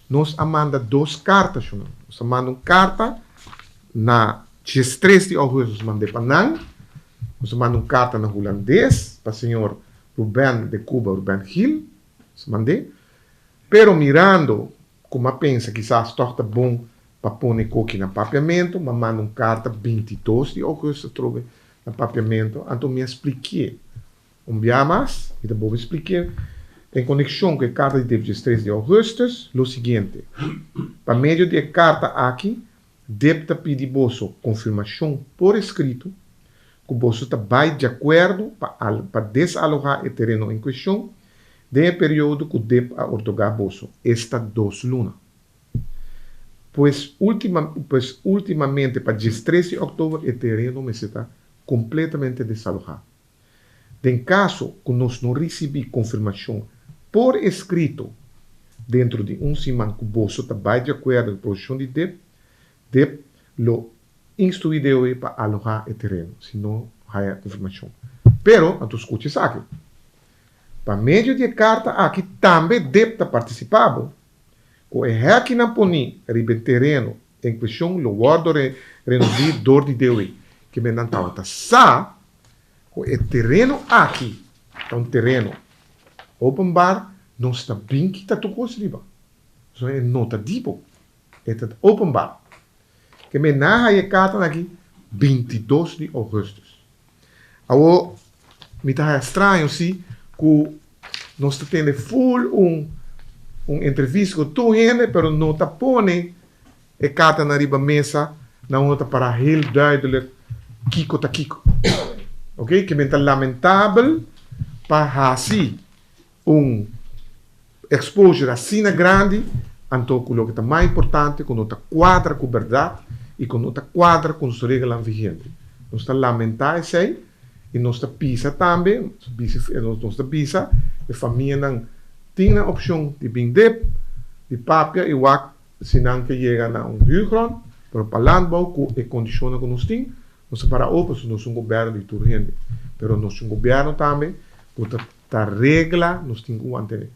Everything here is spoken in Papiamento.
Nos a manda dos karta, shon. Nos a manda un karta na 13 di ougùstùs, mand'é pa nan. Nos a manda un karta na hulandes pa señor Ruben de Cuba, Ruben Gil. Nos a mand'é. Pero mirando ku m'a pensa kisas tòg ta bon pa pone koki na papiamentu, m'a manda un karta 22 di ougùstùs atrobe na papiamentu. Anto mi a splikié un bia mas, mi ta bolbe splikié en konekshon ku e karta di dip 13 di ougùstùs lo siguiente: Pa medio di e karta aki dip ta pidi boso konfirmashon por eskrito ku boso ta bai di akuerdo pa pa desalohá e tereno en kueshon den e periodo ku dip a ortogá boso, esta 2 luna. Pues últimamente pa 13 di òktober e tereno mester ta kompletamente desalohá. Den kaso ku nos no risibí konfirmashon por eskrito dentro di un siman ku boso ta bai di akuerdo ku posishon di DIP, DIP lo instruí DOW pa alohá e tereno, si no haya konfirmashon. Pero, anto skucha esaki. Pa medio di e karta aki tambe DIP ta partisipá bo ku e hèkinan poní riba e tereno en kueshon lo wòrdu renoví dor di DOW. Ke men nan tabata sa ku e tereno aki ta un tereno openbaar, nos ta bin kita tur kos riba. So e no ta di bo, e ta openbaar. Ke men nan haya e karta aki 22 di ougùstùs. Awor mi ta haya straño si ku nos ta tene full un entrevista ku tur hende, pero no ta pone e karta na riba mesa na unda ta para heel duidelijk kiko ta kiko. Ok, ke men ta lamentabel pa hasi un exposure asina grandi, anto ku loke ta mas importante ku no ta kuadra ku bèrdat i ku no ta kuadra ku nos reglanan vigente. Nos ta lamentá esei i nos ta pisa tambe, nos ta bisa e famianan tin nan opshon di bin DIP, di papia i wak si nan ke yega na un huurgrond, pero pa landbouw ku e kondishonnan ku nos tin, nos ta para open, so nos un gobièrnu di tur hende. Pero nos un gobièrnu tambe ku ta regla nos tin ku mantené.